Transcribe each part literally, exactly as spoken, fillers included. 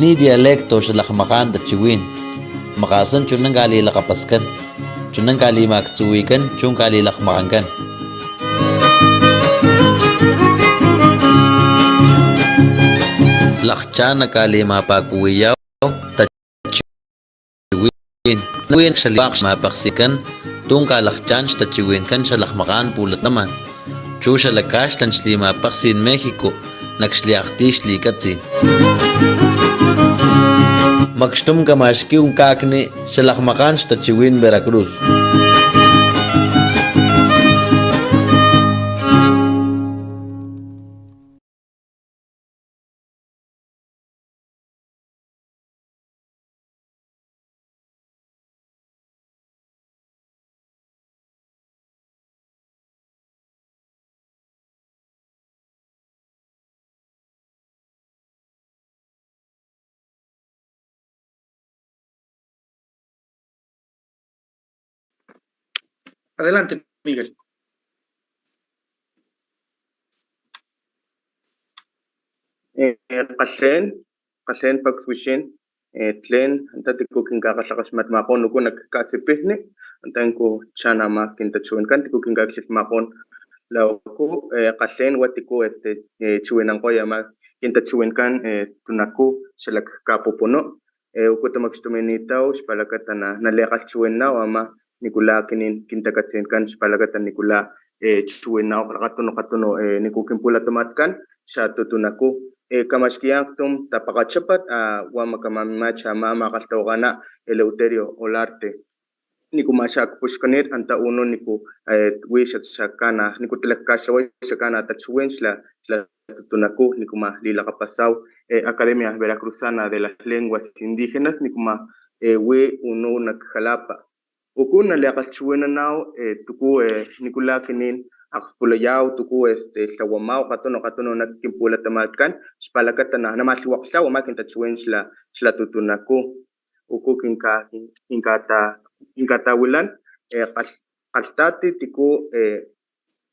Ni dialecto xalakgmakgan tachiwin, makgasan chunan kalilakgapaskan, chunan kalimaktsuwikan, chun kalilakgmakgankan. Lakgchan nakalimapakuwiyaw tachiwin, win xaliwak xmapakgsikan tun kalakgchan xtachiwinkan xalakgmakgan pulataman, chu xalakaxlan xlimapakgsin México nak xliakgtix likatsin. Makxtum kamaxkiw kakni xalakgmakgan xtachiwin Veracruz. Adelante, Miguel. Eh, kgalhen, kgalhen paks wixin, eh, tlen, anta tiku kinkakgalhakgaxmatmakgon uku nak kasipijni, anta ku chan ama kintachiwinkan tiku kinkakchilhmakgon la uku, eh, kgalhen wa tiku, este, eh, chiwinankgoy ama kintachiwinkan, eh, tunaku xalak kapupunu. Eh, uku tamakxtuminitaw xpalakata na, nalikgalhchiwinanaw ama nikula akinin kintakatsinkan xpalakata nikula, eh, chiwinanaw lakgatunu, lakgatunu, eh, niku kinpulatamatkan xatutunaku. Eh, kamaxkiyan aktum tapakgachapat, a, wa makgamamimach ama makgalhtawakgana Eleuterio Olarte. Nikuma xakpuxkunit anta uno niku, eh, wi xa, xakana, niku talakkaxaway xakana tachiwin xla, xla tutunaku nikuma lilakgapasaw, eh, Academia Veracruzana de las Lenguas Indígenas nikuma, eh, wi uno nak Jalapa. Uku naliakgalhchiwinanaw, eh, tuku, eh, nikula kinin akspulayaw, tuku, este, tlawamaw, kgatunu, kgatunu nak kin pulatamatkan, xpalakata na, namalhiwaklhaw ama kin tachiwin xla, xla tutunaku. Uku kinka, kinkata, kinkatawilan, eh, kgal-, kgalhtati tiku, eh,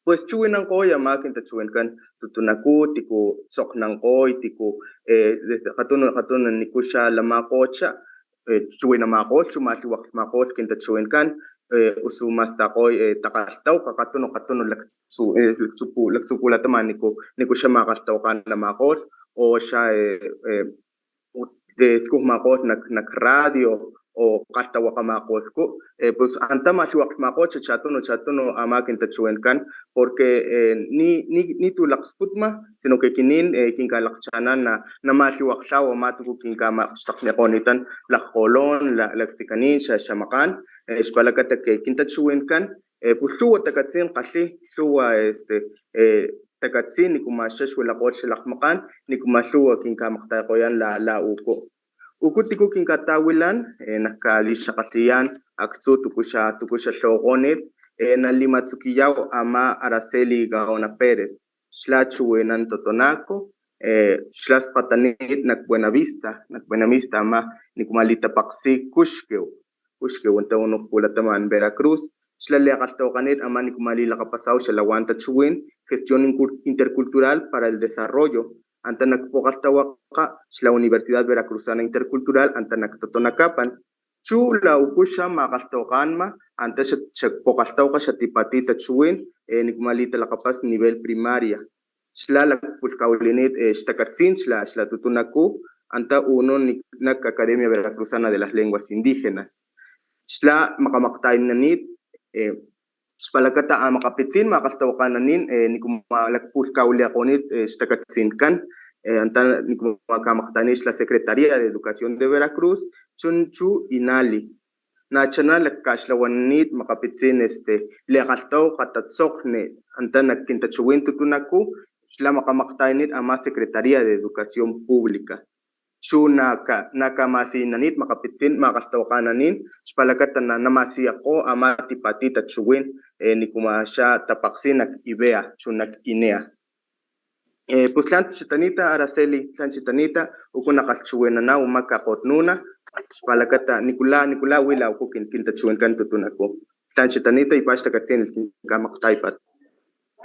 pues chiwinankgoy ama kin tachiwinkan tutunaku, tiku tsokgnankgoy, tiku, eh, kgatunu, kgatunu niku xa lamakgocha, eh, chiwinamakgoy, chu malhiwaklhmakgoy kin tachiwinkan, eh, usu mastakgoy, eh, takgalhtawkga, kgatunu, kgatunu laktsu, eh, laktsu pu-, laktsu pulatamat niku, niku xa makgalhtawakgan lamakgoy, o xa, eh, eh, eh, skujmakgoy nak, nak radio o kgalhtawakgamakgoyku, eh, pues anta malhiwaklhmakgoy xa chatunu, chatunu ama kin tachiwinkan, porque, eh, ni, ni, nitu lakgsputma, sino que kinin, eh, kinkalakgchanan na, namalhiwaklhaw ama tuku kinkamakgxtakgnikgonitan lakgkolon, la, laktsikanin, xa, xa makgan, eh, xpalakata que kin tachiwinkan, eh, pues lhuwa takatsin kgalhi, lhuwa, este, eh, takatsin nikuma xa xwilakgoy xa lakgmakgan, nikuma lhuwa kinkamakgtayakgoyan la, la uku. Uku tiku kinkatawilan, eh, nak kalixakgalhiyan aktsu tuku xa, tuku xa lhawakgonit, eh, nalimatsukiyaw ama Araceli Gaona Pérez, xla chiwinan Totonaco, eh, xla skgatanit nak Buenavista, nak Buenavista ama nikuma litapakgsik Kuxkiw, Kuxkiw anta uno pulataman Veracruz, xla likgalhtawakganit ama nikuma lilakapasaw xa lawan tachiwin Gestión Incul-, Intercultural para el Desarrollo, anta nak pukgalhtawakga xla Universidad Veracruzana Intercultural anta nak Totonacapan. Chu la uku xa makgalhtawakganma, anta xa, xa pukgalhtawakga xa tipati tachiwin, eh, nikuma litalakapas nivel primaria. Xla lakpulhkawlinit, eh, xtakatsin xla, xla tutunaku, anta uno ni-, nak Academia Veracruzana de las Lenguas Indígenas. Xla makamakgtayananit, eh, xpalakata a makgapitsin makgalhtawakgananin, eh, nikuma lakpulhkawlikgonit, eh, xtakatsinkan, eh, anta nikuma kamakgtayanit xla Secretaría de Educación de Veracruz, chun chu INALI. Nachana lakkaxlawananit makgapitsin, este, likgalhtawakga tatsokgni anta nak kin tachiwin tutunaku, xla makamakgtayanit ama Secretaría de Educación Pública. Chu naka, nakamasiyinanit makgapitsin makgalhtawakgananin, xpalakata na, namasiyakgo ama tipati tachiwin, eh, nikuma xa tapakgsi nak IVEA, chu nak INEA. Eh, pus tlan chitanita, Araceli, tlan chitanita, uku nakgalhchiwinanaw ama kakgotnuna, xpalakata nikula, nikula wila uku kin, kin tachiwinkan tutunaku. Tlan chitanita, y pax takatsinilh kin kamakgtaypat.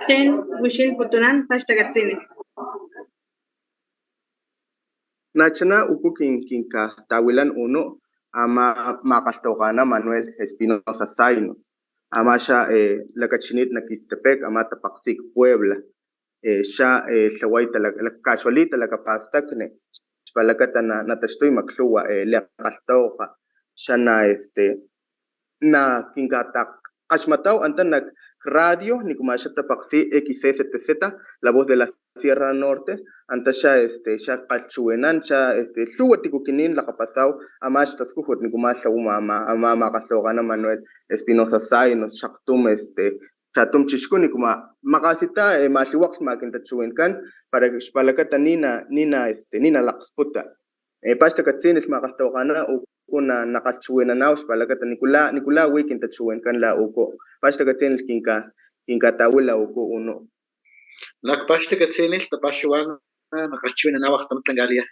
Ten, wixin putunan, pax takatsinilh. Nachana uku kin, kinkatawilan uno, ama makgalhtawakgana Manuel Espinosa Zaynos. Ama xa, eh, lakachinit nak Ixtepec, ama tapaksik Puebla. Eh, xa, eh, tlaway talak-, lak-, kaxwali talakapastakni. Xpalakata na, nataxtuy maklhuwa, eh, likgalhtawakga. Xa na, este, na kinkatakaxmataw anta nak radio, nikuma xa tapaksi X S T Z, La Voz de la Sierra Norte, anta xa, este, xa kgalhchiwinan, xa, este, lhuwa tiku kinin lakapasaw, ama xtaskujut nikuma tlawama ama, ama makgalhtawakgana Manuel Espinosa Zaynos, xaktum, este, xatum chixku nikuma makgasita, eh, malhiwaklhma kin tachiwinkan, para xpalakata nina, nina, este, nina laksputa. Eh, pax takatsinilh makgalhtawakgana uku na, nakgalhchiwinanaw xpalakata nikula, nikula wi kin tachiwinkan la uku. Pax takatsinilh kinka, kinkatawila uku uno. Lak pax takatsinilh tapaxiwana, nakgalhchiwinanaw akgtam tlankaliya.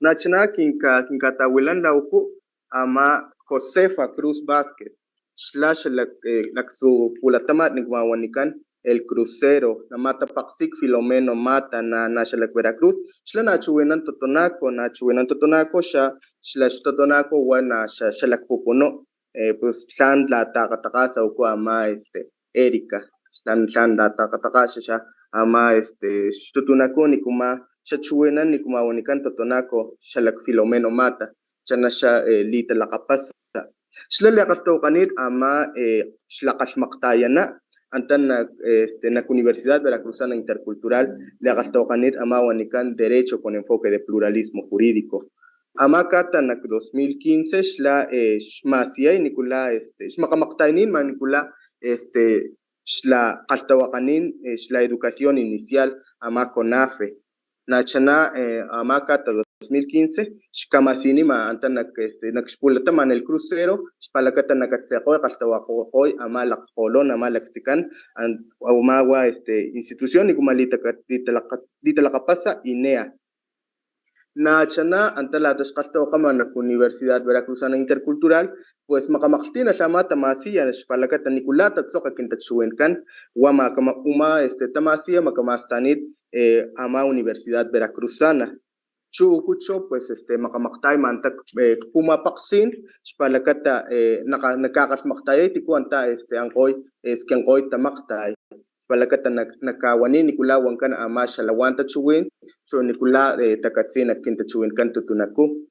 Nachana kinka, kinkatawilan la uku ama Josefa Cruz Vázquez. Xla xa lak, eh, laktsu pulatamat nikuma wanikan El Crucero, nama tapaksik Filomeno Mata, na, na xa lak Veracruz. Xla na chiwinan Totonaco, na chiwinan Totonaco, xa, xla xTotonaco wa na xa, xa lak Pocono. Eh, pues tlan la takgatakgasa uku ama, este, Erika. Tlan, tlan la takgatakgasa xa ama, este, xTotonaco nikuma xa chiwinan nikuma wanikan Totonaco, xa lak Filomeno Mata. Chana xa, eh, litalakgapasa. Xla likgalhtawakganit ama, eh, xlakgalhmaktayana, anta nak, este, nak Universidad Veracruzana Intercultural, likgalhtawakganit ama wanikan Derecho con enfoque de pluralismo jurídico. Ama kata nak dos mil quince, xla, eh, xmasiyay nikula, este, xmakgamakgtaynin ma nikula, este, xla kgalhtawakganin, eh, xla educación inicial, ama CONAFE. Nachana, eh, ama kata dos mil quince, xkamasinima anta nak, este, nak xpulataman el crucero, xpalakata nakatsekgoy, kgalhtawakgoy ama lakgkolon, ama laktsikan, an, umawa, este, institución, nikuma litaka-, litalaka-, litalakapasa INEA. Nachana anta lata xkgalhtawakgama nak Universidad Veracruzana Intercultural, pues makamakgtinalh ama tamasiya xpalakata nikula tatsokga kintachiwinkan, wa makama-, uma, este, tamasiya makamastanit, eh, ama Universidad Veracruzana. Chu ukucho, pues, este, makamakgtay manta, eh, kpumapakgsin, xpalakata, eh, naka-, nakakgalhmakgtayay tiku anta, este, ankgoy, eh, skinkgoy tamakgtay. Xpalakata nak-, nakawani nikula wankan ama xalawan tachiwin, chu nikula, eh, takatsi nak kintachiwinkan tutunaku.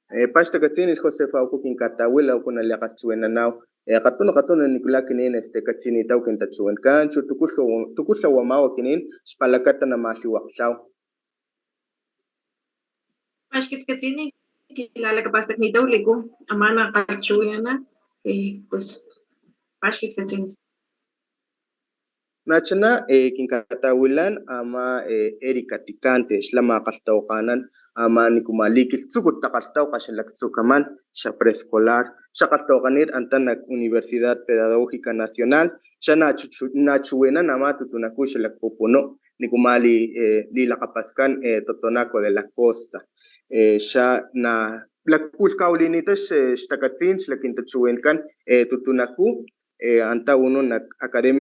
Eh, pax takatsinilh Josefa uku kinkatawila uku naliakgalhchiwinanaw, eh, kgatunu kgatunu nikula kinin, este, katsinitaw kintachiwinkan, chu tuku lhaw-, tuku lhawamaw kinin, xpalakata namalhiwakgtlaw. Paxkit katsini, kilalakapastaknitaw liku, ama na kgalhchiwinana, eh, pues, paxkit katsini. Nachana, eh, kinkatawilan ama, eh, Erika Ticante, xla makgalhtawakganan ama nikuma likilhtsukut takgalhtawakga xalaktsukaman, xa preescolar, xa kgalhtawakganit anta nak Universidad Pedagógica Nacional, xa nachu-, nachiwinan ama tutunaku xalakpupunu, nikuma li, eh, lilakgapaskan, eh, Totonaco de la Costa. Eh, xa na lakpulhkawlinita x-, xtakatsin xlakintachiwinkan, eh, tutunaku, eh, anta uno nak Academia